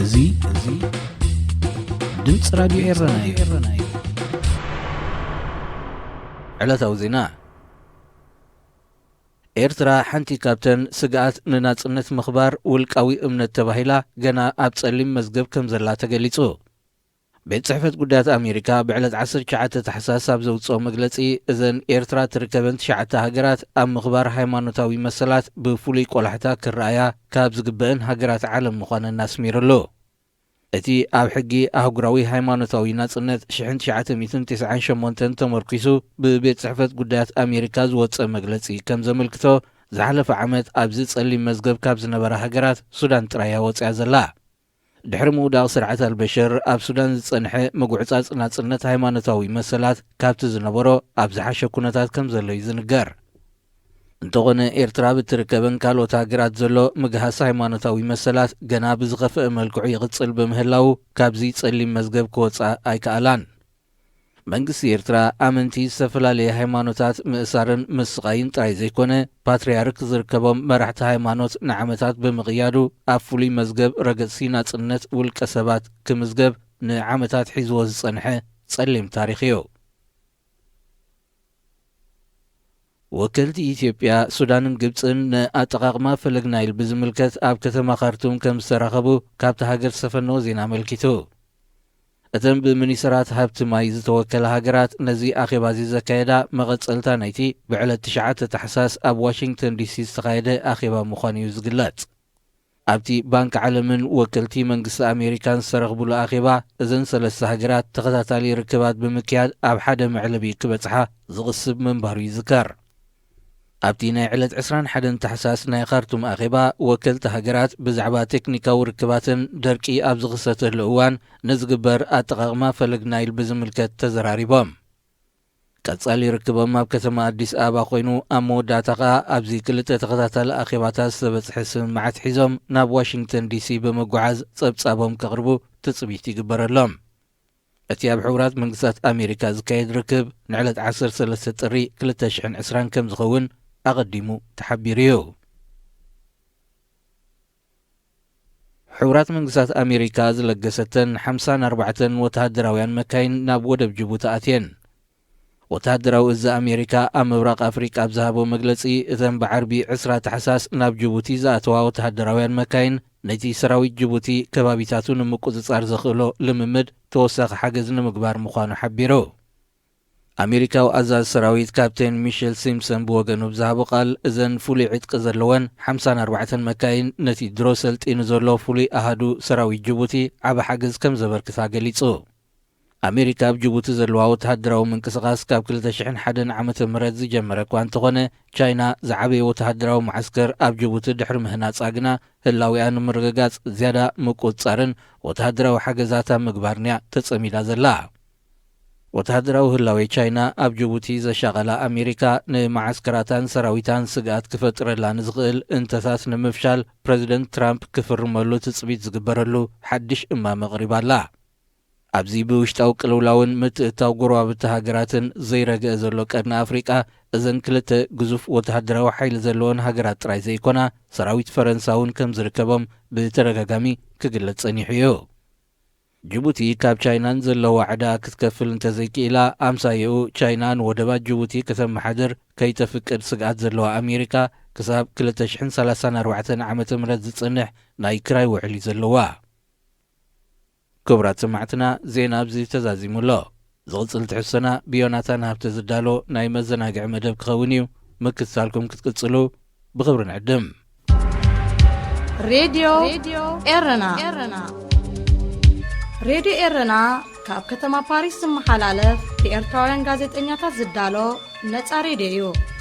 እዚ እዚ ድምፂ ራዲዮ ኤረና እዩ። ዕለታዊ ዜና። ኤርትራ ሓንቲ ካብተን ስግኣት ንናጽነት ምኽባር ውልቃዊ እምነት ተባሂላ ገና ኣብ ጸሊም መዝገብ ከም ዘላ ተገሊጹ። ቤት ጽሕፈት ጉዳያት ኣሜሪካ ብዕለት ዓሰርተ ትሽዓተ ታሕሳስ ኣብ ዘውጽኦ መግለጺ፣ እዘን ኤርትራ ትርከበን ትሽዓተ ሃገራት ኣብ ምኽባር ሃይማኖታዊ መሰላት ብፍሉይ ቆላሕታ ክረኣያ ካብ ዝግበአን ሃገራት ዓለም ምዃነን ኣስሚሩሉ። እቲ ኣብ ሕጊ ኣህጉራዊ ሃይማኖታዊ ናጽነት ሽሕን ትሽዓተ ሚእትን ተስዓን ሸሞንተን ተመርኲሱ ብቤት ጽሕፈት ጉዳያት ኣሜሪካ ዝወጸ መግለጺ ከም ዘመልክቶ፣ ዝሓለፈ ዓመት ኣብዚ ጸሊም መዝገብ ካብ ዝነበራ ሃገራት ሱዳን ጥራይ እያ ወጺኣ ዘላ። ድሕሪ ምውዳቕ ስርዓት ኣልበሽር ኣብ ሱዳን ዝጸንሐ ምጉዕጻጽ ናጽነት ሃይማኖታዊ መሰላት ካብቲ ዝነበሮ ኣብ ዝሓሸ ኩነታት ከም ዘሎ እዩ ዝንገር። እንተኾነ ኤርትራ ብትርከበን ካልኦት ሃገራት ዘሎ ምግሃስ ሃይማኖታዊ መሰላት ገና ብዝኸፍአ መልክዑ ይቕጽል ብምህላዉ ካብዚ ጸሊም መዝገብ ክወጻ ኣይከኣላን። መንግስቲ ኤርትራ ኣመንቲ ዝተፈላለየ ሃይማኖታት ምእሳርን ምስቓይን ጥራይ ዘይኮነ፣ ፓትርያርክ ዝርከቦም መራሕቲ ሃይማኖት ንዓመታት ብምቕያዱ ኣብ ፍሉይ መዝገብ ረገጽቲ ናጽነት ውልቀ ሰባት ክምዝገብ ንዓመታት ሒዝዎ ዝጸንሐ ጸሊም ታሪኽ እዩ። ወከልቲ ኢትዮጵያ፣ ሱዳንን ግብጽን ንኣጠቓቕማ ፈለግ ናይል ብዝምልከት ኣብ ከተማ ካርቱም ከም ዝተራኸቡ ካብቲ ሃገር ዝሰፈነዎ ዜና ኣመልኪቱ። እተን ብሚኒስትራት ሃብቲ ማይ ዝተወከላ ሃገራት ነዚ ኣኼባ እዚ ዘካየዳ መቐጸልታ ናይቲ ብዕለት ትሽዓተ ታሕሳስ ኣብ ዋሽንግተን ዲሲ ዝተኻየደ ኣኼባ ምዃኑ እዩ ዝግለጽ። ኣብቲ ባንክ ዓለምን ወከልቲ መንግስቲ ኣሜሪካን ዝተረኽቡሉ ኣኼባ፣ እዘን ሰለስተ ሃገራት ተኸታታሊ ርክባት ብምክያድ ኣብ ሓደ መዕለቢ ክበጽሓ ዝቕስብ ምንባሩ ይዝከር። ኣብቲ ናይ ዕለት ዕስራን ሓደን ታሕሳስ ናይ ካርቱም ኣኼባ፣ ወከልቲ ሃገራት ብዛዕባ ቴክኒካዊ ርክባትን ደርቂ ኣብ ዝኽሰተሉ እዋን ንዝግበር ኣጠቓቕማ ፈለግ ናይል ብዝምልከት ተዘራሪቦም። ቀጻሊ ርክቦም ኣብ ከተማ ኣዲስ ኣበባ ኮይኑ፣ ኣብ መወዳእታ ከኣ ኣብዚ ክልተ ተኸታታሊ ኣኼባታት ዝተበጽሐ ስምምዓት ሒዞም ናብ ዋሽንግተን ዲሲ ብምጉዓዝ ጸብጻቦም ከቕርቡ ትጽቢት ይግበረሎም። እቲ ኣብ ሕቡራት መንግስታት ኣሜሪካ ዝካየድ ርክብ ንዕለት ዓሰርተ ሰለስተ ጥሪ ክልተ ሽሕን ዕስራን ከም ዝኸውን ኣቐዲሙ ተሓቢሩ እዩ። ሕቡራት መንግስታት ኣሜሪካ ዝለገሰተን ሓምሳን ኣርባዕተን ወተሃደራውያን መካይን ናብ ወደብ ጅቡቲ ኣትየን። ወተሃደራዊ እዚ ኣሜሪካ ኣብ ምብራቕ ኣፍሪቃ ኣብ ዝሃቦ መግለጺ፣ እተን ብዓርቢ ዕስራ ታሕሳስ ናብ ጅቡቲ ዝኣተዋ ወተሃደራውያን መካይን ነቲ ሰራዊት ጅቡቲ ከባቢታቱ ንምቁጽጻር ዘኽእሎ ልምምድ ተወሳኺ ሓገዝ ንምግባር ምዃኑ ሓቢሩ። ኣሜሪካዊ ኣዛዚ ሰራዊት ካፕቴን ሚሸል ሲምፕሰን ብወገኑ ብዝሃቦ ቃል፣ እዘን ፍሉይ ዕጥቂ ዘለወን ሓምሳን ኣርባዕተን መካይን ነቲ ድሮ ሰልጢኑ ዘሎ ፍሉይ ኣሃዱ ሰራዊት ጅቡቲ ዓቢ ሓገዝ ከም ዘበርክታ ገሊጹ። ኣሜሪካ ኣብ ጅቡቲ ዘለዋ ወተሃደራዊ ምንቅስቓስ ካብ ክልተ ሽሕን ሓደን ዓመተ ምህረት ዝጀመረ እኳ እንተኾነ፣ ቻይና ዝዓበየ ወተሃደራዊ መዓስከር ኣብ ጅቡቲ ድሕሪ ምህናጻ ግና፣ ህላዊኣ ንምርግጋጽ ዝያዳ ምቁጽጻርን ወተሃደራዊ ሓገዛት ኣብ ምግባርን'ያ ተጸሚዳ ዘላ። ወተሃደራዊ ህላዌ ቻይና ኣብ ጅቡቲ ዘሻቐላ ኣሜሪካ፣ ንመዓስከራታን ሰራዊታን ስግኣት ክፈጥረላ ንዝኽእል እንተታት ንምፍሻል፣ ፕረዚደንት ትራምፕ ክፍርመሉ ትጽቢት ዝግበረሉ ሓድሽ እማመ ኣቕሪባ ኣላ። ኣብዚ ብውሽጣዊ ቅልውላውን ምትእትታው ጎረባብቲ ሃገራትን ዘይረግአ ዘሎ ቀርኒ ኣፍሪቃ፣ እዘን ክልተ ግዙፍ ወተሃደራዊ ሓይሊ ዘለወን ሃገራት ጥራይ ዘይኮና፣ ሰራዊት ፈረንሳ እውን ከም ዝርከቦም ብተደጋጋሚ ክግለጽ ጸኒሑ እዩ። ጅቡቲ ካብ ቻይናን ዘለዋ ዕዳ ክትከፍል እንተዘይክኢላ፣ ኣምሳየኡ ቻይና ንወደባት ጅቡቲ ከተመሓድር ከይተፍቅድ ስግኣት ዘለዋ ኣሜሪካ፣ ክሳብ ክልተ ሽሕን ሰላሳን ኣርባዕተን ዓመተ ምህረት ዝጸንሕ ናይ ክራይ ውዕል እዩ ዘለዋ። ክቡራት ሰማዕትና፣ ዜና ኣብዚ ተዛዚሙ ኣሎ። ዝቕጽል ትሕዝቶና ብዮናታን ሃብተ ዝዳሎ ናይ መዘናግዒ መደብ ክኸውን እዩ። ምክትታልኩም ክትቅጽሉ ብኽብሪ ንዕድም። ሬድዮ ኤረና። ሬድዮ ኤረና ካብ ከተማ ፓሪስ ዝመሓላለፍ ብኤርትራውያን ጋዜጠኛታት ዝዳሎ ነጻ ሬድዮ እዩ።